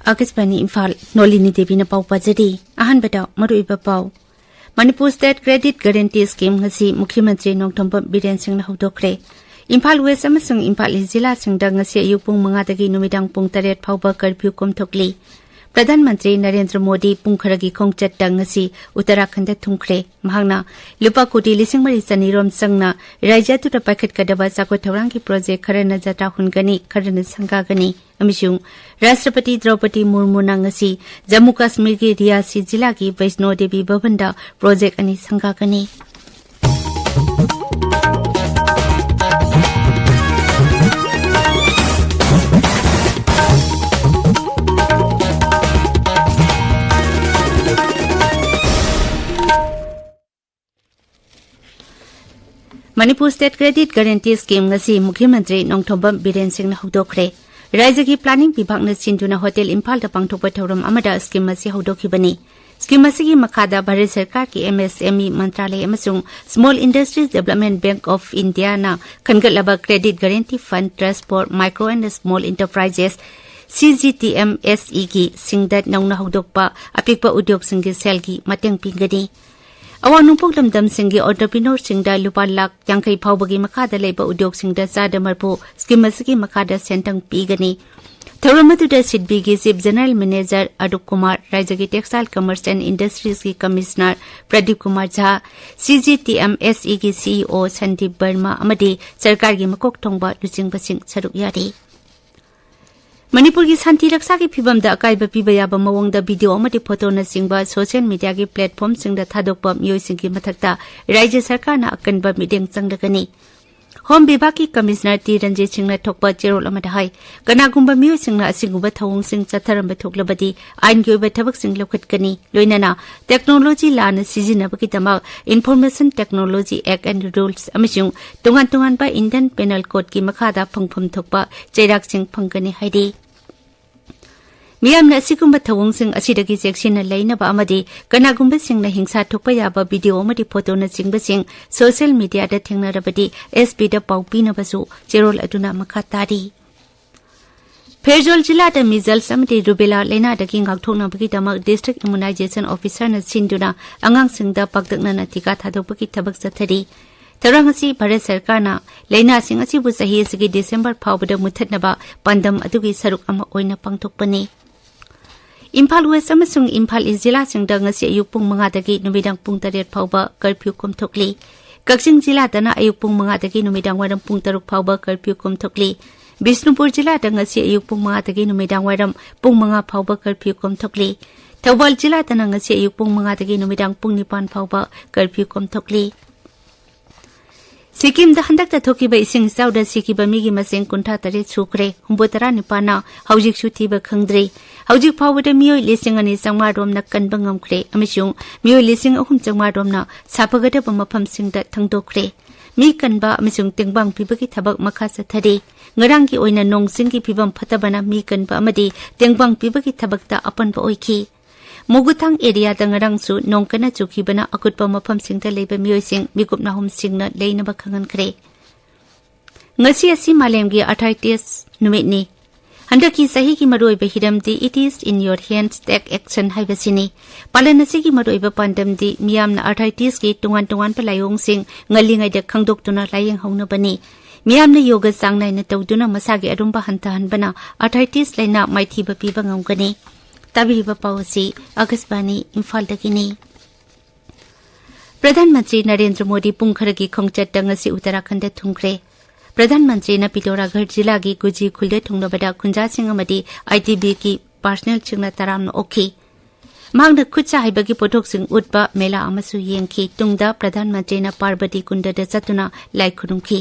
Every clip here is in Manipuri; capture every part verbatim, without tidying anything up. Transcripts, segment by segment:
ꯑꯥꯀꯥꯁꯕꯥꯅꯤ ꯏꯝꯐꯥꯜ, ꯅꯣꯂꯤꯅꯤ ꯗꯦꯕꯤꯅ ꯄꯥꯎ ꯄꯥꯖꯔꯤ꯫ ꯑꯍꯥꯟꯕꯗ ꯃꯔꯨꯑꯣꯏꯕ ꯄꯥꯎ꯫ Manipur state credit guarantee scheme ꯉꯁꯤ ꯃꯨꯈ꯭ꯌ ꯃꯟꯇ꯭ꯔꯤ ꯅꯣꯡꯊꯣꯝꯕꯝ ꯕꯤꯔꯦꯟ ꯁꯤꯡꯅ ꯍꯧꯗꯣꯛꯈ꯭ꯔꯦ꯫ ꯏꯝꯐꯥꯜ ꯋꯦꯁ ꯑꯃꯁꯨꯡ ꯏꯝꯐꯥꯜ ꯏꯁ ꯖꯤꯂꯥꯁꯤꯡꯗ ꯉꯁꯤ ꯑꯌꯨꯛ ꯄꯨꯡ ꯃꯉꯥꯗꯒꯤ ꯅꯨꯃꯤꯗꯥꯡ ꯄꯨꯡ ꯇꯔꯦꯠ ꯐꯥꯎꯕ ꯀꯔꯐ꯭ꯌꯨ ꯀꯣꯝꯊꯣꯛꯂꯤ꯫ ꯄ꯭ꯔꯙꯥꯟ ꯃꯟꯇ꯭ꯔꯤ ꯅꯔꯦꯟꯗ꯭ꯔ ꯃꯣꯗꯤ ꯄꯨꯡ ꯈꯔꯒꯤ ꯈꯣꯡꯆꯠꯇ ꯉꯁꯤ ꯎꯠꯇꯔꯥꯈꯟꯗ ꯊꯨꯡꯈ꯭ꯔꯦ꯫ ꯃꯍꯥꯛꯅ ꯂꯨꯄꯥ ꯀꯣꯇꯤ ꯂꯤꯁꯤꯡ ꯃꯔꯤ ꯆꯅꯤꯔꯣꯝ ꯆꯪꯅ ꯔꯥꯖ꯭ꯌ ꯑꯗꯨꯗ ꯄꯥꯏꯈꯠꯀꯗꯕ ꯆꯥꯎꯈꯠ ꯊꯧꯔꯥꯡꯒꯤ ꯄ꯭ꯔꯣꯖꯦꯛ ꯈꯔꯅ ꯖꯇ꯭ꯔꯥ ꯍꯨꯟꯒꯅꯤ, ꯈꯔꯅ ꯁꯪꯒꯥꯒꯅꯤ꯫ ꯑꯃꯁꯨꯡ ꯔꯥꯁꯇ꯭ꯔꯄꯇꯤ ꯗ꯭ꯔꯧꯄꯗꯤ ꯃꯨꯔꯃꯨꯅ ꯉꯁꯤ ꯖꯝꯃꯨ ꯀꯥꯁꯃꯤꯔꯒꯤ ꯔꯤꯌꯥꯁꯤ ꯖꯤꯂꯥꯒꯤ ꯕꯩꯁꯅꯣ ꯗꯦꯕꯤ ꯚꯕꯟꯗ ꯄ꯭ꯔꯣꯖꯦꯛ ꯑꯅꯤ ꯁꯪꯒꯥꯒꯅꯤ꯫ Manipur state credit guarantee scheme ꯉꯁꯤ ꯃꯨꯈ꯭ꯌ ꯃꯟꯇ꯭ꯔꯤ ꯅꯣꯡꯊꯣꯝꯕꯝ ꯕꯤꯔꯦꯟ ꯁꯤꯡꯅ ꯍꯧꯗꯣꯛꯈ꯭ꯔꯦ꯫ ꯔꯥꯖ꯭ꯌꯒꯤ ꯄ꯭ꯂꯥꯅꯤꯡ ꯕꯤꯚꯥꯒꯅ ꯁꯤꯟꯗꯨꯅ ꯍꯣꯇꯦꯜ ꯏꯝꯐꯥꯜꯗ ꯄꯥꯡꯊꯣꯛꯄ ꯊꯧꯔꯝ ꯑꯃꯗ ꯁ꯭ꯀꯤꯝ ꯑꯁꯤ ꯍꯧꯗꯣꯛꯈꯤꯕꯅꯤ꯫ ꯁ꯭ꯀꯤꯝ ꯑꯁꯤꯒꯤ ꯃꯈꯥꯗ ꯚꯥꯔꯠ ꯁꯔꯀꯥꯔꯒꯤ ꯑꯦꯝ ꯑꯦꯁ ꯑꯦꯝ ꯏ ꯃꯟꯇ꯭ꯔꯥꯂꯌ ꯑꯃꯁꯨꯡ small industries development bank of ꯏꯟꯗꯤꯌꯥꯅ ꯈꯟꯒꯠꯂꯕ credit guarantee fund trust for micro and small enterprises, C G T M S ꯏꯒꯤ ꯁꯤꯡꯗ ꯅꯧꯅ ꯍꯧꯗꯣꯛꯄ ꯑꯄꯤꯛꯄ ꯎꯗ꯭ꯌꯣꯒꯁꯤꯡꯒꯤ ꯁꯦꯜꯒꯤ ꯃꯇꯦꯡ ꯄꯤꯒꯅꯤ꯫ ꯑꯋꯥꯡ ꯅꯣꯡꯄꯣꯛ ꯂꯝꯗꯝꯁꯤꯡꯒꯤ ꯑꯣꯟꯇꯔꯄ꯭ꯔꯤꯅꯣꯔꯁꯤꯡꯗ ꯂꯨꯄꯥ ꯂꯥꯈ ꯌꯥꯡꯈꯩ ꯐꯥꯎꯕꯒꯤ ꯃꯈꯥꯗ ꯂꯩꯕ ꯎꯗ꯭ꯌꯣꯒꯁꯤꯡꯗ ꯆꯥꯗ ꯃꯔꯐꯨ ꯁ꯭ꯀꯤꯝ ꯑꯁꯤꯒꯤ ꯃꯈꯥꯗ ꯁꯦꯟꯊꯪ ꯄꯤꯒꯅꯤ꯫ ꯊꯧꯔꯝ ꯑꯗꯨꯗ ꯁꯤꯗꯕꯤꯒꯤ chief general manager Arup Kumar, ꯔꯥꯖ꯭ꯌꯒꯤ ꯇꯦꯛꯁꯇꯥꯏꯜ ꯀꯃꯔꯁ ꯑꯦꯟ ꯏꯟꯗꯁꯇ꯭ꯔꯤꯁꯀꯤ commissioner Pradeep Kumar Jha, C G T M S ꯏꯒꯤ ꯁꯤ ꯏ ꯑꯣ ꯁꯟꯗꯤꯞ ꯕꯔꯃꯥ ꯑꯃꯗꯤ ꯁꯔꯀꯥꯔꯒꯤ ꯃꯀꯣꯛ ꯊꯣꯡꯕ ꯂꯨꯆꯤꯡꯕꯁꯤꯡ ꯁꯔꯨꯛ ꯌꯥꯔꯤ꯫ ꯃꯅꯤꯄꯨꯔꯒꯤ ꯁꯥꯟꯇꯤ ꯔꯛꯁꯥꯒꯤ ꯐꯤꯕꯝꯗ ꯑꯀꯥꯏꯕ ꯄꯤꯕ ꯌꯥꯕ ꯃꯑꯣꯡꯗ ꯚꯤꯗꯤꯑꯣ ꯑꯃꯗꯤ ꯐꯣꯇꯣꯅꯆꯤꯡꯕ ꯁꯣꯁꯤꯌꯦꯜ ꯃꯤꯗꯤꯌꯥꯒꯤ ꯄ꯭ꯂꯦꯠꯐꯣꯔꯝꯁꯤꯡꯗ ꯊꯥꯗꯣꯛꯄ ꯃꯤꯑꯣꯏꯁꯤꯡꯒꯤ ꯃꯊꯛꯇ ꯔꯥꯖ꯭ꯌ ꯁꯔꯀꯥꯔꯅ ꯑꯀꯟꯕ ꯃꯤꯠꯌꯦꯡ ꯆꯪꯂꯒꯅꯤ꯫ ꯍꯣꯝ ꯕꯤꯚꯥꯒꯀꯤ ꯀꯃꯤꯁꯅꯔ ꯇꯤ ꯔꯟꯖꯤꯠ ꯁꯤꯡꯅ ꯊꯣꯛꯄ ꯆꯦꯔꯣꯜ ꯑꯃꯗ ꯍꯥꯏ, ꯀꯅꯥꯒꯨꯝꯕ ꯃꯤꯑꯣꯏꯁꯤꯡꯅ ꯑꯁꯤꯒꯨꯝꯕ ꯊꯧꯑꯣꯡꯁꯤꯡ ꯆꯠꯊꯔꯝꯕ ꯊꯣꯛꯂꯕꯗꯤ ꯑꯥꯏꯟꯒꯤ ꯑꯣꯏꯕ ꯊꯕꯛꯁꯤꯡ ꯂꯧꯈꯠꯀꯅꯤ꯫ ꯂꯣꯏꯅꯅ ꯇꯦꯛꯅꯣꯂꯣꯖꯤ ꯂꯥꯟꯅ ꯁꯤꯖꯤꯟꯅꯕꯒꯤꯗꯃꯛ information technology act and rules ꯑꯃꯁꯨꯡ ꯇꯣꯉꯥꯟ ꯇꯣꯉꯥꯟꯕ ꯏꯟꯗꯤꯌꯟ ꯄꯦꯅꯦꯜ ꯀꯣꯗꯀꯤ ꯃꯈꯥꯗ ꯐꯪꯐꯝ ꯊꯣꯛꯄ ꯆꯩꯔꯥꯛꯁꯤꯡ ꯐꯪꯒꯅꯤ ꯍꯥꯏꯔꯤ꯫ ꯃꯤꯌꯥꯝꯅ ꯑꯁꯤꯒꯨꯝꯕ ꯊꯧꯑꯣꯡꯁꯤꯡ ꯑꯁꯤꯗꯒꯤ ꯆꯦꯛꯁꯤꯟꯅ ꯂꯩꯅꯕ ꯑꯃꯗꯤ ꯀꯅꯥꯒꯨꯝꯕꯁꯤꯡꯅ ꯍꯤꯡꯁꯥ ꯊꯣꯛꯄ ꯌꯥꯕ ꯚꯤꯗꯤꯑꯣ ꯑꯃꯗꯤ ꯐꯣꯇꯣꯅꯆꯤꯡꯕꯁꯤꯡ ꯁꯣꯁꯤꯌꯦꯜ ꯃꯤꯗꯤꯌꯥꯗ ꯊꯦꯡꯅꯔꯕꯗꯤ ꯑꯦꯁ ꯄꯤꯗ ꯄꯥꯎ ꯄꯤꯅꯕꯁꯨ ꯆꯦꯔꯣꯜ ꯑꯗꯨꯅ ꯃꯈꯥ ꯇꯥꯔꯤ꯫ ꯐꯦꯔꯖꯣꯜ ꯖꯤꯂꯥꯗ measles ꯑꯃꯗꯤ rubella ꯂꯥꯏꯅꯥꯗꯒꯤ ꯉꯥꯛꯊꯣꯛꯅꯕꯒꯤꯗꯃꯛ district immunization officerꯅ ꯁꯤꯟꯗꯨꯅ ꯑꯉꯥꯡꯁꯤꯡꯗ ꯄꯥꯛꯇꯛꯅꯅ ꯇꯤꯀꯥ ꯊꯥꯗꯣꯛꯄꯒꯤ ꯊꯕꯛ ꯆꯠꯊꯔꯤ꯫ ꯊꯧꯔꯥꯡ ꯑꯁꯤ ꯚꯥꯔꯠ ꯁꯔꯀꯥꯔꯅ ꯂꯥꯏꯅꯥꯁꯤꯡ ꯑꯁꯤꯕꯨ ꯆꯍꯤ ꯑꯁꯤꯒꯤ ꯗꯤꯁꯦꯝꯕꯔ ꯐꯥꯎꯕꯗ ꯃꯨꯠꯊꯠꯅꯕ ꯄꯥꯟꯗꯝ ꯑꯗꯨꯒꯤ ꯁꯔꯨꯛ ꯑꯃ ꯑꯣꯏꯅ ꯄꯥꯡꯊꯣꯛꯄꯅꯤ꯫ ꯏꯝꯐꯥꯜ ꯋꯦꯁ ꯑꯃꯁꯨꯡ ꯏꯝꯐꯥꯜ ꯏꯁ ꯖꯤꯂꯥꯁꯤꯡꯗ ꯉꯁꯤ ꯑꯌꯨꯛ ꯄꯨꯡ ꯃꯉꯥꯗꯒꯤ ꯅꯨꯃꯤꯗꯥꯡ ꯄꯨꯡ ꯇꯔꯦꯠ ꯐꯥꯎꯕ ꯀꯔꯐ꯭ꯌꯨ ꯀꯣꯝꯊꯣꯛꯂꯤ꯫ ꯀꯛꯆꯤꯡ ꯖꯤꯂꯥꯗꯅ ꯑꯌꯨꯛ ꯄꯨꯡ ꯃꯉꯥꯗꯒꯤ ꯅꯨꯃꯤꯗꯥꯡ ꯋꯥꯏꯔꯝ ꯄꯨꯡ ꯇꯔꯨꯛ ꯐꯥꯎꯕ ꯀꯔꯐ꯭ꯌꯨ ꯀꯣꯝꯊꯣꯛꯂꯤ꯫ ꯕꯤꯁꯅꯨꯄꯨꯔ ꯖꯤꯂꯥꯗ ꯉꯁꯤ ꯑꯌꯨꯛ ꯄꯨꯡ ꯃꯉꯥꯗꯒꯤ ꯅꯨꯃꯤꯗꯥꯡ ꯋꯥꯏꯔꯝ ꯄꯨꯡ ꯃꯉꯥ ꯐꯥꯎꯕ ꯀꯔꯐ꯭ꯌꯨ ꯀꯣꯝꯊꯣꯛꯂꯤ꯫ ꯊꯧꯕꯥꯜ ꯖꯤꯂꯥꯗꯅ ꯉꯁꯤ ꯑꯌꯨꯛ ꯄꯨꯡ ꯃꯉꯥꯗꯒꯤ ꯅꯨꯃꯤꯗꯥꯡ ꯄꯨꯡ ꯅꯤꯄꯥꯟ ꯐꯥꯎꯕ ꯀꯔꯐ꯭ꯌꯨ ꯀꯣꯝꯊꯣꯛꯂꯤ꯫ ꯁꯤꯛꯀꯤꯝꯗ ꯍꯟꯗꯛꯇ ꯊꯣꯛꯈꯤꯕ ꯏꯁꯤꯡ ꯏꯆꯥꯎꯗ ꯁꯤꯈꯤꯕ ꯃꯤꯒꯤ ꯃꯁꯤꯡ ꯀꯨꯟꯊ꯭ꯔꯥ ꯇꯔꯦꯠ ꯁꯨꯈ꯭ꯔꯦ꯫ ꯍꯨꯝꯐꯨ ꯇꯔꯥ ꯅꯤꯄꯥꯟꯅ ꯍꯧꯖꯤꯛꯁꯨ ꯊꯤꯕ ꯈꯪꯗ꯭ꯔꯤ꯫ ꯍꯧꯖꯤꯛ ꯐꯥꯎꯕꯗ ꯃꯤꯑꯣꯏ ꯂꯤꯁꯤꯡ ꯑꯅꯤ ꯆꯥꯝꯃꯉꯥ ꯔꯣꯝꯅ ꯀꯟꯕ ꯉꯝꯈ꯭ꯔꯦ ꯑꯃꯁꯨꯡ ꯃꯤꯑꯣꯏ ꯂꯤꯁꯤꯡ ꯑꯍꯨꯝ ꯆꯥꯝꯃꯉꯥ ꯔꯣꯝꯅ ꯁꯥꯐꯒꯗꯕ ꯃꯐꯝꯁꯤꯡꯗ ꯊꯪꯗꯣꯛꯈ꯭ꯔꯦ꯫ ꯃꯤ ꯀꯟꯕ ꯑꯃꯁꯨꯡ ꯇꯦꯡꯕꯥꯡ ꯄꯤꯕꯒꯤ ꯊꯕꯛ ꯃꯈꯥ ꯆꯠꯊꯔꯤ꯫ ꯉꯔꯥꯡꯒꯤ ꯑꯣꯏꯅ ꯅꯣꯡ ꯆꯤꯡꯒꯤ ꯐꯤꯕꯝ ꯐꯠꯇꯕꯅ ꯃꯤ ꯀꯟꯕ ꯑꯃꯗꯤ ꯇꯦꯡꯕꯥꯡ ꯄꯤꯕꯒꯤ ꯊꯕꯛꯇ ꯑꯄꯟꯕ ꯑꯣꯏꯈꯤ꯫ ꯃꯨꯒꯨꯊꯥꯡ ꯑꯦꯔꯤꯌꯥꯗ ꯉꯔꯥꯡꯁꯨ ꯅꯣꯡ ꯀꯟꯅ ꯆꯨꯈꯤꯕꯅ ꯑꯀꯨꯠꯄ ꯃꯐꯝꯁꯤꯡꯗ ꯂꯩꯕ ꯃꯤꯑꯣꯏꯁꯤꯡ ꯃꯤꯀꯨꯞ ꯅꯥꯍꯨꯝꯁꯤꯡꯅ ꯂꯩꯅꯕ ꯈꯪꯍꯟꯈ꯭ꯔꯦ꯫ ꯉꯁꯤ ꯑꯁꯤ ꯃꯥꯂꯦꯝꯒꯤ arthritis ꯅꯨꯃꯤꯠꯅꯤ꯫ ꯍꯟꯗꯛꯀꯤ ꯆꯍꯤꯒꯤ ꯃꯔꯨꯑꯣꯏꯕ ꯍꯤꯔꯝꯗꯤ It is in your hands, take action ꯍꯥꯏꯕꯁꯤꯅꯤ꯫ ꯄꯥꯂꯟ ꯑꯁꯤꯒꯤ ꯃꯔꯨꯑꯣꯏꯕ ꯄꯥꯟꯗꯝꯗꯤ ꯃꯤꯌꯥꯝꯅ arthritisꯀꯤ ꯇꯣꯉꯥꯟ ꯇꯣꯉꯥꯟꯕ ꯂꯥꯏꯑꯣꯡꯁꯤꯡ ꯉꯜꯂꯤꯉꯩꯗ ꯈꯪꯗꯣꯛꯇꯨꯅ ꯂꯥꯌꯦꯡꯍꯧꯅꯕꯅꯤ꯫ ꯃꯤꯌꯥꯝꯅ ꯌꯣꯒ ꯆꯥꯡ ꯅꯥꯏꯅ ꯇꯧꯗꯨꯅ ꯃꯁꯥꯒꯤ ꯑꯔꯨꯝꯕ ꯍꯟꯊꯍꯟꯕꯅ arthritis ꯂꯥꯏꯅꯥ ꯃꯥꯏꯊꯤꯕ ꯄꯤꯕ ꯉꯝꯒꯅꯤ꯫ ꯇꯥꯕꯤꯔꯤꯕ ꯄꯥꯎ ꯑꯁꯤ ꯑꯀꯥꯁꯕꯥꯅꯤ ꯏꯝꯐꯥꯜꯗꯒꯤꯅꯤ꯫ ꯄ꯭ꯔꯙꯥꯟ ꯃꯟꯇ꯭ꯔꯤ ꯅꯔꯦꯟꯗ꯭ꯔ ꯃꯣꯗꯤ ꯄꯨꯡ ꯈꯔꯒꯤ ꯈꯣꯡꯆꯠꯇ ꯉꯁꯤ ꯎꯠꯇꯔꯥꯈꯟꯗ ꯊꯨꯡꯈ꯭ꯔꯦ꯫ ꯄ꯭ꯔꯙꯥꯟ ꯃꯟꯇ꯭ꯔꯤꯅ ꯄꯤꯇꯣꯔꯥꯒꯔ ꯖꯤꯂꯥꯒꯤ ꯒꯨꯖꯤ ꯈꯨꯜꯗ ꯊꯨꯡꯂꯕꯗ ꯈꯨꯟꯖꯥꯁꯤꯡ ꯑꯃꯗꯤ ꯑꯥꯏ ꯇꯤ ꯕꯤꯒꯤ ꯄꯥꯔꯁꯅꯦꯜꯁꯤꯡꯅ ꯇꯔꯥꯝꯅ ꯑꯣꯛꯈꯤ꯫ ꯃꯍꯥꯛꯅ ꯈꯨꯠ ꯁꯥ ꯍꯩꯕꯒꯤ ꯄꯣꯠꯊꯣꯛꯁꯤꯡ ꯎꯠꯄ ꯃꯦꯂꯥ ꯑꯃꯁꯨ ꯌꯦꯡꯈꯤ꯫ ꯇꯨꯡꯗ ꯄ꯭ꯔꯙꯥꯟ ꯃꯟꯇ꯭ꯔꯤꯅ ꯄꯥꯔꯕꯇꯤ ꯀꯨꯟꯗꯗ ꯆꯠꯇꯨꯅ ꯂꯥꯏ ꯈꯨꯔꯨꯝꯈꯤ꯫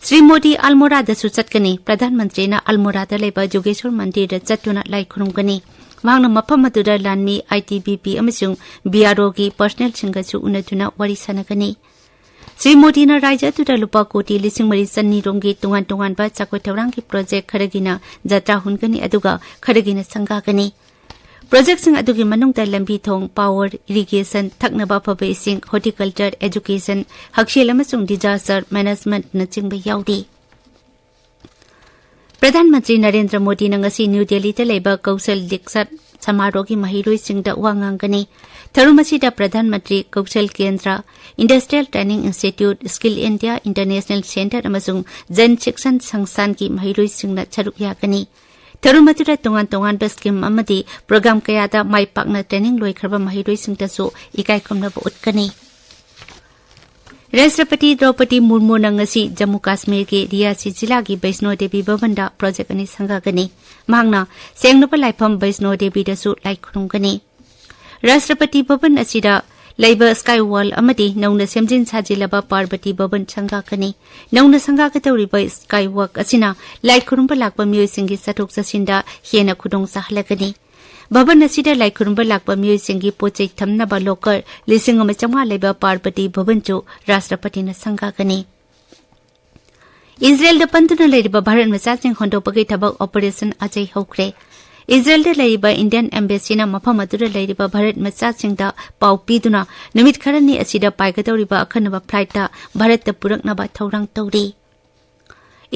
ꯁ꯭ꯔꯤ ꯃꯣꯗꯤ ꯑꯜꯃꯣꯔꯥꯗꯁꯨ ꯆꯠꯀꯅꯤ꯫ ꯄ꯭ꯔꯙꯥꯟ ꯃꯟꯇ꯭ꯔꯤꯅ ꯑꯜꯃꯣꯔꯥꯗ ꯂꯩꯕ ꯖꯨꯒꯦꯁꯣꯔ ꯃꯟꯗꯤꯔꯗ ꯆꯠꯇꯨꯅ ꯂꯥꯏ ꯈꯨꯔꯨꯝꯒꯅꯤ꯫ ꯃꯍꯥꯛꯅ ꯃꯐꯝ ꯑꯗꯨꯗ ꯂꯥꯟꯃꯤ, ꯑꯥꯏ ꯇꯤ ꯕꯤ ꯄꯤ ꯑꯃꯁꯨꯡ ꯕꯤ ꯑꯥꯔ ꯑꯣꯒꯤ ꯄꯥꯔꯁꯅꯦꯜꯁꯤꯡꯒꯁꯨ ꯎꯅꯗꯨꯅ ꯋꯥꯔꯤ ꯁꯥꯟꯅꯒꯅꯤ꯫ ꯁ꯭ꯔꯤ ꯃꯣꯗꯤꯅ ꯔꯥꯖ꯭ꯌ ꯑꯗꯨꯗ ꯂꯨꯄꯥ ꯀꯣꯇꯤ ꯂꯤꯁꯤꯡ ꯃꯔꯤ ꯆꯅꯤ ꯔꯣꯝꯒꯤ ꯇꯣꯉꯥꯟ ꯇꯣꯉꯥꯟꯕ ꯆꯥꯎꯈꯠ ꯊꯧꯔꯥꯡꯒꯤ ꯄ꯭ꯔꯣꯖꯦꯛ ꯈꯔꯒꯤꯅ ꯖꯇ꯭ꯔꯥ ꯍꯨꯟꯒꯅꯤ, ꯑꯗꯨꯒ ꯈꯔꯒꯤꯅ ꯁꯪꯒꯥꯒꯅꯤ꯫ ꯄ꯭ꯔꯣꯖꯦꯛꯁꯤꯡ ꯑꯗꯨꯒꯤ ꯃꯅꯨꯡꯗ ꯂꯝꯕꯤ ꯊꯣꯡ, ꯄꯥꯋꯔ, ꯏꯔꯤꯒꯦꯁꯟ, ꯊꯛꯅꯕ ꯑꯐꯕ ꯏꯁꯤꯡ, ꯍꯣꯔꯇꯤꯀꯜꯆꯔ, ꯑꯦꯖꯨꯀꯦꯁꯟ, ꯍꯛꯁꯦꯜ ꯑꯃꯁꯨꯡ disaster managementꯅꯆꯤꯡꯕ ꯌꯥꯎꯔꯤ꯫ ꯄ꯭ꯔꯙꯥꯟ ꯃꯟꯇ꯭ꯔꯤ ꯅꯔꯦꯟꯗ꯭ꯔ ꯃꯣꯗꯤꯅ ꯉꯁꯤ ꯅ꯭ꯌꯨ ꯗꯦꯜꯂꯤꯗ ꯂꯩꯕ ꯀꯧꯁꯜ ꯗꯤꯛꯁꯠ ꯁꯃꯥꯔꯣꯍꯒꯤ ꯃꯍꯩꯔꯣꯏꯁꯤꯡꯗ ꯋꯥ ꯉꯥꯡꯒꯅꯤ꯫ ꯊꯧꯔꯝ ꯑꯁꯤꯗ ꯄ꯭ꯔꯙꯥꯟ ꯃꯟꯇ꯭ꯔꯤ ꯀꯧꯁꯜ ꯀꯦꯟꯗ꯭ꯔ, industrial training institute, skill India international centre ꯑꯃꯁꯨꯡ ꯖꯟ ꯁꯤꯛꯁꯟ ꯁꯪꯁꯊꯥꯟꯒꯤ ꯃꯍꯩꯔꯣꯏꯁꯤꯡꯅ ꯁꯔꯨꯛ ꯌꯥꯒꯅꯤ꯫ ꯊꯧꯔꯝ ꯑꯗꯨꯗ ꯇꯣꯉꯥꯟ ꯇꯣꯉꯥꯟꯕ ꯁ꯭ꯀꯤꯝ ꯑꯃꯗꯤ ꯄ꯭ꯔꯣꯒ꯭ꯔꯥꯝ ꯀꯌꯥꯗ ꯃꯥꯏ ꯄꯥꯛꯅ ꯇ꯭ꯔꯦꯅꯤꯡ ꯂꯣꯏꯈ꯭ꯔꯕ ꯃꯍꯩꯔꯣꯏꯁꯤꯡꯗꯁꯨ ꯏꯀꯥꯏ ꯈꯨꯝꯅꯕ ꯎꯠꯀꯅꯤ꯫ ꯔꯥꯁꯇ꯭ꯔꯄꯇꯤ ꯗ꯭ꯔꯧꯄꯗꯤ ꯃꯨꯔꯃꯨꯅ ꯉꯁꯤ ꯖꯝꯃꯨ ꯀꯥꯁꯃꯤꯔꯒꯤ ꯔꯤꯌꯥꯁꯤ ꯖꯤꯂꯥꯒꯤ ꯕꯩꯁꯅꯣ ꯗꯦꯕꯤ ꯚꯕꯟꯗ ꯄ꯭ꯔꯣꯖꯦꯛ ꯑꯅꯤ ꯁꯪꯒꯥꯒꯅꯤ꯫ ꯃꯍꯥꯛꯅ ꯁꯦꯡꯂꯕ ꯂꯥꯏꯐꯝ ꯕꯩꯁꯅꯣ ꯗꯦꯕꯤꯗꯁꯨ ꯂꯥꯏ ꯈꯨꯔꯨꯝꯒꯅꯤ꯫ ꯔꯥꯁꯇ꯭ꯔꯄꯇꯤ ꯚꯕꯟ ꯑꯁꯤꯗ ꯂꯩꯕ ꯁ꯭ꯀꯥꯏ ꯋꯥꯜ ꯑꯃꯗꯤ ꯅꯧꯅ ꯁꯦꯝꯖꯤꯟ ꯁꯥꯖꯤꯜꯂꯕ ꯄꯥꯔꯕꯇꯤ ꯚꯕꯟ ꯁꯪꯒꯥꯒꯅꯤ꯫ ꯅꯧꯅ ꯁꯪꯒꯥꯒꯗꯧꯔꯤꯕ ꯁ꯭ꯀꯥꯏ ꯋꯥꯛ ꯑꯁꯤꯅ ꯂꯥꯏ ꯈꯨꯔꯨꯝꯕ ꯂꯥꯛꯄ ꯃꯤꯑꯣꯏꯁꯤꯡꯒꯤ ꯆꯠꯊꯣꯛ ꯆꯠꯁꯤꯟꯗ ꯍꯦꯟꯅ ꯈꯨꯗꯣꯡ ꯆꯥꯍꯜꯂꯒꯅꯤ꯫ ꯚꯕꯟ ꯑꯁꯤꯗ ꯂꯥꯏ ꯈꯨꯔꯨꯝꯕ ꯂꯥꯛꯄ ꯃꯤꯑꯣꯏꯁꯤꯡꯒꯤ ꯄꯣꯠ ꯆꯩ ꯊꯝꯅꯕ ꯂꯣꯀꯔ ꯂꯤꯁꯤꯡ ꯑꯃ ꯆꯥꯝꯃꯉꯥ ꯂꯩꯕ ꯄꯥꯔꯕꯇꯤ ꯚꯕꯟꯁꯨ ꯔꯥꯁꯇ꯭ꯔꯄꯇꯤꯅ ꯁꯪꯒꯥꯒꯅꯤ꯫ ꯏꯖꯔꯦꯜꯗ ꯄꯟꯗꯨꯅ ꯂꯩꯔꯤꯕ ꯚꯥꯔꯠ ꯃꯆꯥꯁꯤꯡ ꯍꯣꯟꯗꯣꯛꯄꯒꯤ ꯊꯕꯛ ꯑꯣꯄꯔꯦꯁꯟ ꯑꯖꯩ ꯍꯧꯈ꯭ꯔꯦ꯫ ꯏꯖꯔꯦꯜꯗ ꯂꯩꯔꯤꯕ ꯏꯟꯗꯤꯌꯟ ꯑꯦꯝꯕꯦꯁꯤꯅ ꯃꯐꯝ ꯑꯗꯨꯗ ꯂꯩꯔꯤꯕ ꯚꯥꯔꯠ ꯃꯆꯥꯁꯤꯡꯗ ꯄꯥꯎ ꯄꯤꯗꯨꯅ ꯅꯨꯃꯤꯠ ꯈꯔꯅꯤ ꯑꯁꯤꯗ ꯄꯥꯏꯒꯗꯧꯔꯤꯕ ꯑꯈꯟꯅꯕ ꯐ꯭ꯂꯥꯏꯠꯇ ꯚꯥꯔꯠꯇ ꯄꯨꯔꯛꯅꯕ ꯊꯧꯔꯥꯡ ꯇꯧꯔꯤ꯫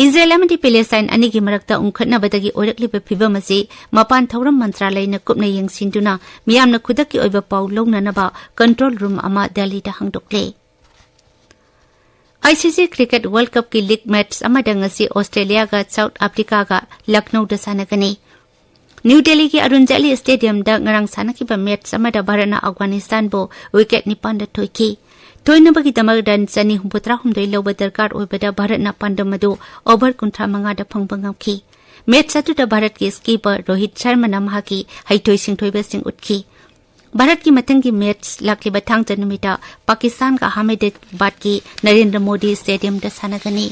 ꯏꯖꯔꯦꯜ ꯑꯃꯗꯤ ꯄꯦꯂꯦꯁꯇꯥꯏꯟ ꯑꯅꯤꯒꯤ ꯃꯔꯛꯇ ꯎꯪꯈꯠꯅꯕꯗꯒꯤ ꯑꯣꯏꯔꯛꯂꯤꯕ ꯐꯤꯚꯝ ꯑꯁꯤ ꯃꯄꯥꯟ ꯊꯧꯔꯝ ꯃꯟꯇ꯭ꯔꯥꯂꯌꯅ ꯀꯨꯞꯅ ꯌꯦꯡꯁꯤꯟꯗꯨꯅ ꯃꯤꯌꯥꯝꯅ ꯈꯨꯗꯛꯀꯤ ꯑꯣꯏꯕ ꯄꯥꯎ ꯂꯧꯅꯅꯕ ꯀꯟꯇ꯭ꯔꯣꯜ ꯔꯨꯝ ꯑꯃ ꯗꯦꯜꯂꯤꯗ ꯍꯥꯡꯗꯣꯛꯂꯦ꯫ ꯑꯥꯏꯁꯤꯁꯤ ꯀ꯭ꯔꯤꯀꯦꯠ ꯋꯥꯔꯜꯗ ꯀꯞꯀꯤ ꯂꯤꯒ ꯃꯦꯆ ꯑꯃꯗ ꯉꯁꯤ ꯑꯣꯁꯇ꯭ꯔꯦꯂꯤꯌꯥꯒ ꯁꯥꯎꯠ ꯑꯐ꯭ꯔꯤꯀꯥꯒ ꯂꯛꯅꯧꯗ ꯁꯥꯟꯅꯒꯅꯤ꯫ ꯅ꯭ꯌꯨ ꯗꯦꯜꯂꯤꯒꯤ ꯑꯔꯨꯟ ꯖꯦꯠꯂꯤ ꯁ꯭ꯇꯦꯗꯤꯌꯝꯗ ꯉꯔꯥꯡ ꯁꯥꯟꯅꯈꯤꯕ ꯃꯦꯆ ꯑꯃꯗ ꯚꯥꯔꯠꯅ ꯑꯐꯒꯥꯅꯤꯁꯇꯥꯟꯕꯨ ꯋꯤꯀꯦꯠ ꯅꯤꯄꯥꯟꯗ ꯊꯣꯏꯈꯤ꯫ ꯊꯣꯏꯅꯕꯒꯤꯗꯃꯛ ꯔꯟ ꯆꯅꯤ ꯍꯨꯝꯐꯨꯇꯔꯥꯍꯨꯝꯗꯣꯏ ꯂꯧꯕ ꯗꯔꯀꯥꯔ ꯑꯣꯏꯕꯗ ꯚꯥꯔꯠꯅ ꯄꯥꯟꯗꯝ ꯑꯗꯨ ꯑꯣꯚꯔ ꯀꯨꯟꯊ꯭ꯔꯥ ꯃꯉꯥꯗ ꯐꯪꯕ ꯉꯝꯈꯤ꯫ ꯃꯦꯆ ꯑꯗꯨꯗ ꯚꯥꯔꯠꯀꯤ ꯁ꯭ꯀꯤꯄꯔ ꯔꯣꯍꯤꯠ ꯁꯔꯃꯅ ꯃꯍꯥꯛꯀꯤ ꯍꯩꯊꯣꯏ ꯁꯤꯡꯊꯣꯏꯕꯁꯤꯡ ꯎꯠꯈꯤ꯫ ꯚꯥꯔꯠꯀꯤ ꯃꯊꯪꯒꯤ ꯃꯦꯆ ꯂꯥꯛꯂꯤꯕ ꯊꯥꯡꯖ ꯅꯨꯃꯤꯠꯇ ꯄꯥꯀꯤꯁꯇꯥꯟꯒ ꯑꯍꯃꯦꯗꯥꯕꯥꯗꯀꯤ ꯅꯔꯦꯟꯗ꯭ꯔ ꯃꯣꯗꯤ ꯁ꯭ꯇꯦꯗꯤꯌꯝꯗ ꯁꯥꯟꯅꯒꯅꯤ꯫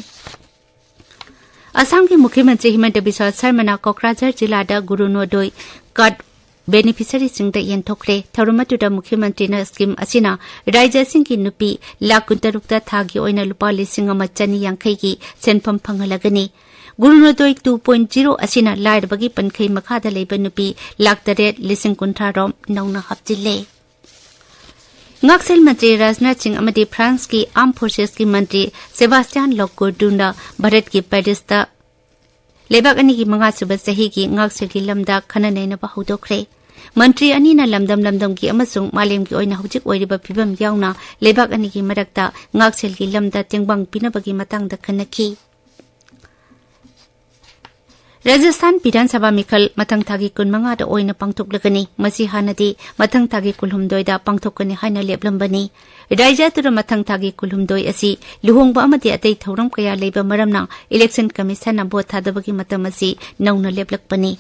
ꯑꯁꯥꯝꯒꯤ ꯃꯨꯈ꯭ꯌ ꯃꯟꯇ꯭ꯔꯤ ꯍꯤꯃꯟꯇ ꯕꯤꯁ꯭ꯋꯥ ꯁꯔꯃꯅ ꯀꯣꯀ꯭ꯔꯥꯖꯥꯔ ꯖꯤꯂꯥꯗ ꯒꯨꯔꯨꯅꯣꯗꯣꯏ ꯀꯥꯔꯗ ꯕꯦꯅꯤꯐꯤꯁꯔꯤꯁꯤꯡꯗ ꯌꯦꯟꯊꯣꯛꯈ꯭ꯔꯦ꯫ ꯊꯧꯔꯝ ꯑꯗꯨꯗ ꯃꯨꯈ꯭ꯌ ꯃꯟꯇ꯭ꯔꯤꯅ ꯁ꯭ꯀꯤꯝ ꯑꯁꯤꯅ ꯔꯥꯏꯖ꯭ꯌꯁꯤꯡꯒꯤ ꯅꯨꯄꯤ ꯂꯥꯈ ꯀꯨꯟꯇꯔꯨꯛꯇ ꯊꯥꯒꯤ ꯑꯣꯏꯅ ꯂꯨꯄꯥ ꯂꯤꯁꯤꯡ ꯑꯃ ꯆꯅꯤ ꯌꯥꯡꯈꯩꯒꯤ ꯁꯦꯟꯐꯝ ꯐꯪꯍꯜꯂꯒꯅꯤ꯫ ꯒꯨꯔꯨꯅꯣꯗꯣꯏ ꯇꯨ ꯄꯣꯏꯟꯠ ꯖꯤꯔꯣ ꯑꯁꯤꯅ ꯂꯥꯏꯔꯕꯒꯤ ꯄꯟꯈꯩ ꯃꯈꯥꯗ ꯂꯩꯕ ꯅꯨꯄꯤ ꯂꯥꯈ ꯇꯔꯦꯠ ꯂꯤꯁꯤꯡ ꯀꯨꯟꯊ꯭ꯔꯥ ꯔꯣꯝ ꯅꯧꯅ ꯍꯥꯞꯆꯤꯜꯂꯦ꯫ ꯉꯥꯛꯁꯦꯜ ꯃꯟꯇ꯭ꯔꯤ ꯔꯥꯖꯅꯥꯊ ꯁꯤꯡ ꯑꯃꯗꯤ ꯐ꯭ꯔꯥꯟꯁꯀꯤ ꯑꯥꯔꯝ ꯐꯣꯔꯁꯦꯁꯀꯤ ꯃꯟꯇ꯭ꯔꯤ ꯁꯦꯕꯥꯁꯇꯤꯌꯥꯟ ꯂꯣꯀꯣꯔꯗꯨꯅ ꯚꯥꯔꯠꯀꯤ ꯄꯦꯔꯤꯁꯇ ꯂꯩꯕꯥꯛ ꯑꯅꯤꯒꯤ ꯃꯉꯥꯁꯨꯕ ꯆꯍꯤꯒꯤ ꯉꯥꯛꯁꯦꯜꯒꯤ ꯂꯝꯗ ꯈꯟꯅ ꯅꯩꯅꯕ ꯍꯧꯗꯣꯛꯈ꯭ꯔꯦ꯫ ꯃꯟꯇ꯭ꯔꯤ ꯑꯅꯤꯅ ꯂꯝꯗꯝ ꯂꯝꯗꯝꯒꯤ ꯑꯃꯁꯨꯡ ꯃꯥꯂꯦꯝꯒꯤ ꯑꯣꯏꯅ ꯍꯧꯖꯤꯛ ꯑꯣꯏꯔꯤꯕ ꯐꯤꯕꯝ ꯌꯥꯎꯅ ꯂꯩꯕꯥꯛ ꯑꯅꯤꯒꯤ ꯃꯔꯛꯇ ꯉꯥꯛꯁꯦꯜꯒꯤ ꯂꯝꯗ ꯇꯦꯡꯕꯥꯡ ꯄꯤꯅꯕꯒꯤ ꯃꯇꯥꯡꯗ ꯈꯟꯅꯈꯤ꯫ ꯔꯥꯖꯁꯊꯥꯟ ꯕꯤꯙꯥꯟ ꯁꯚꯥ ꯃꯤꯈꯜ ꯃꯊꯪ ꯊꯥꯒꯤ ꯀꯨꯟꯃꯉꯥꯗ ꯑꯣꯏꯅ ꯄꯥꯡꯊꯣꯛꯂꯒꯅꯤ꯫ ꯃꯁꯤ ꯍꯥꯟꯅꯗꯤ ꯃꯊꯪ ꯊꯥꯒꯤ ꯀꯨꯟꯍꯨꯝꯗꯣꯏꯗ ꯄꯥꯡꯊꯣꯛꯀꯅꯤ ꯍꯥꯏꯅ ꯂꯦꯞꯂꯝꯕꯅꯤ꯫ ꯔꯥꯖ꯭ꯌ ꯑꯗꯨꯗ ꯃꯊꯪ ꯊꯥꯒꯤ ꯀꯨꯟꯍꯨꯝꯗꯣꯏ ꯑꯁꯤ ꯂꯨꯍꯣꯡꯕ ꯑꯃꯗꯤ ꯑꯇꯩ ꯊꯧꯔꯝ ꯀꯌꯥ ꯂꯩꯕ ꯃꯔꯝꯅ ꯏꯂꯦꯛꯁꯟ ꯀꯃꯤꯁꯟꯅ ꯚꯣꯠ ꯊꯥꯗꯕꯒꯤ ꯃꯇꯝ ꯑꯁꯤ ꯅꯧꯅ ꯂꯦꯞꯂꯛꯄꯅꯤ꯫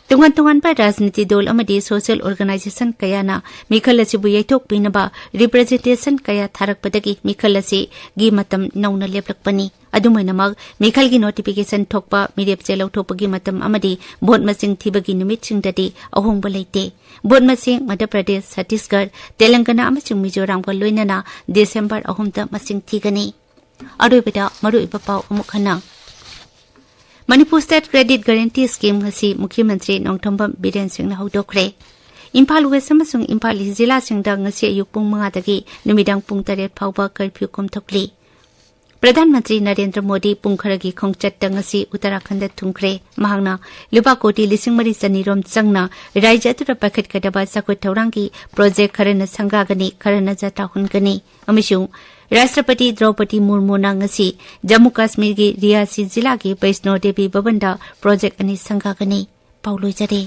ꯇꯣꯉꯥꯟ ꯇꯣꯉꯥꯟꯕ ꯔꯥꯖꯅꯤꯇꯤ ꯗꯣꯜ ꯑꯃꯗꯤ ꯁꯣꯁꯤꯌꯦꯜ ꯑꯣꯔꯒꯅꯥꯏꯖꯦꯁꯟ ꯀꯌꯥꯅ ꯃꯤꯈꯜ ꯑꯁꯤꯕꯨ ꯌꯩꯊꯣꯛꯄꯤꯅꯕ ꯔꯤꯄ꯭ꯔꯖꯦꯟꯇꯦꯁꯟ ꯀꯌꯥ ꯊꯥꯔꯛꯄꯗꯒꯤ ꯃꯤꯈꯜ ꯑꯁꯤꯒꯤ ꯃꯇꯝ ꯅꯧꯅ ꯂꯦꯞꯂꯛꯄꯅꯤ꯫ ꯑꯗꯨꯝ ꯑꯣꯏꯅꯃꯛ, ꯃꯤꯈꯜꯒꯤ ꯅꯣꯇꯤꯐꯤꯀꯦꯁꯟ ꯊꯣꯛꯄ, ꯃꯤꯔꯦꯞꯆꯦ ꯂꯧꯊꯣꯛꯄꯒꯤ ꯃꯇꯝ ꯑꯃꯗꯤ ꯚꯣꯠ ꯃꯁꯤꯡ ꯊꯤꯕꯒꯤ ꯅꯨꯃꯤꯠꯁꯤꯡꯗꯗꯤ ꯑꯍꯣꯡꯕ ꯂꯩꯇꯦ꯫ ꯚꯣꯠ ꯃꯁꯤꯡ ꯃꯙ꯭ꯌ ꯄ꯭ꯔꯗꯦꯁ, ꯆꯇꯤꯁꯒꯔ, ꯇꯦꯂꯪꯒꯅꯥ ꯑꯃꯁꯨꯡ ꯃꯤꯖꯣꯔꯥꯝꯒ ꯂꯣꯏꯅꯅ ꯗꯤꯁꯦꯝꯕꯔ ꯑꯍꯨꯝꯗ ꯃꯁꯤꯡ ꯊꯤꯒꯅꯤ꯫ ꯑꯔꯣꯏꯕꯗ ꯃꯔꯨꯑꯣꯏꯕ ꯄꯥꯎ ꯑꯃꯨꯛ ꯍꯟꯅ꯫ Manipur state credit guarantee scheme ꯉꯁꯤ ꯃꯨꯈ꯭ꯌ ꯃꯟꯇ꯭ꯔꯤ ꯅꯣꯡꯊꯣꯝꯕꯝ ꯕꯤꯔꯦꯟ ꯁꯤꯡꯅ ꯍꯧꯗꯣꯛꯈ꯭ꯔꯦ꯫ ꯏꯝꯐꯥꯜ ꯋꯦꯁ ꯑꯃꯁꯨꯡ ꯏꯝꯐꯥꯜ ꯏꯁ ꯖꯤꯂꯥꯁꯤꯡꯗ ꯉꯁꯤ ꯑꯌꯨꯛ ꯄꯨꯡ ꯃꯉꯥꯗꯒꯤ ꯅꯨꯃꯤꯗꯥꯡ ꯄꯨꯡ ꯇꯔꯦꯠ ꯐꯥꯎꯕ ꯀꯔꯐ꯭ꯌꯨ ꯀꯣꯝꯊꯣꯛꯂꯤ꯫ ꯄ꯭ꯔꯙꯥꯟ ꯃꯟꯇ꯭ꯔꯤ ꯅꯔꯦꯟꯗ꯭ꯔ ꯃꯣꯗꯤ ꯄꯨꯡ ꯈꯔꯒꯤ ꯈꯣꯡꯆꯠꯇ ꯉꯁꯤ ꯎꯠꯇꯔꯥꯈꯟꯗ ꯊꯨꯡꯈ꯭ꯔꯦ꯫ ꯃꯍꯥꯛꯅ ꯂꯨꯄꯥ ꯀꯣꯇꯤ ꯂꯤꯁꯤꯡ ꯃꯔꯤ ꯆꯅꯤꯔꯣꯝ ꯆꯪꯅ ꯔꯥꯖ꯭ꯌ ꯑꯗꯨꯗ ꯄꯥꯏꯈꯠꯀꯗꯕ ꯆꯥꯎꯈꯠ ꯊꯧꯔꯥꯡꯒꯤ ꯄ꯭ꯔꯣꯖꯦꯛ ꯈꯔꯅ ꯁꯪꯒꯥꯒꯅꯤ, ꯈꯔꯅ ꯖꯇ꯭ꯔꯥ ꯍꯨꯟꯒꯅꯤ꯫ ꯑꯃꯁꯨꯡ ꯔꯥꯁꯇ꯭ꯔꯄꯇꯤ ꯗ꯭ꯔꯧꯄꯗꯤ ꯃꯨꯔꯃꯨꯅ ꯉꯁꯤ ꯖꯝꯃꯨ ꯀꯥꯁꯃꯤꯔꯒꯤ ꯔꯤꯌꯥꯁꯤ ꯖꯤꯂꯥꯒꯤ ꯕꯩꯁꯅꯣ ꯗꯦꯕꯤ ꯚꯕꯟꯗ ꯄ꯭ꯔꯣꯖꯦꯛ ꯑꯅꯤ ꯁꯪꯒꯥꯒꯅꯤ꯫ ꯄꯥꯎ ꯂꯣꯏꯖꯔꯦ꯫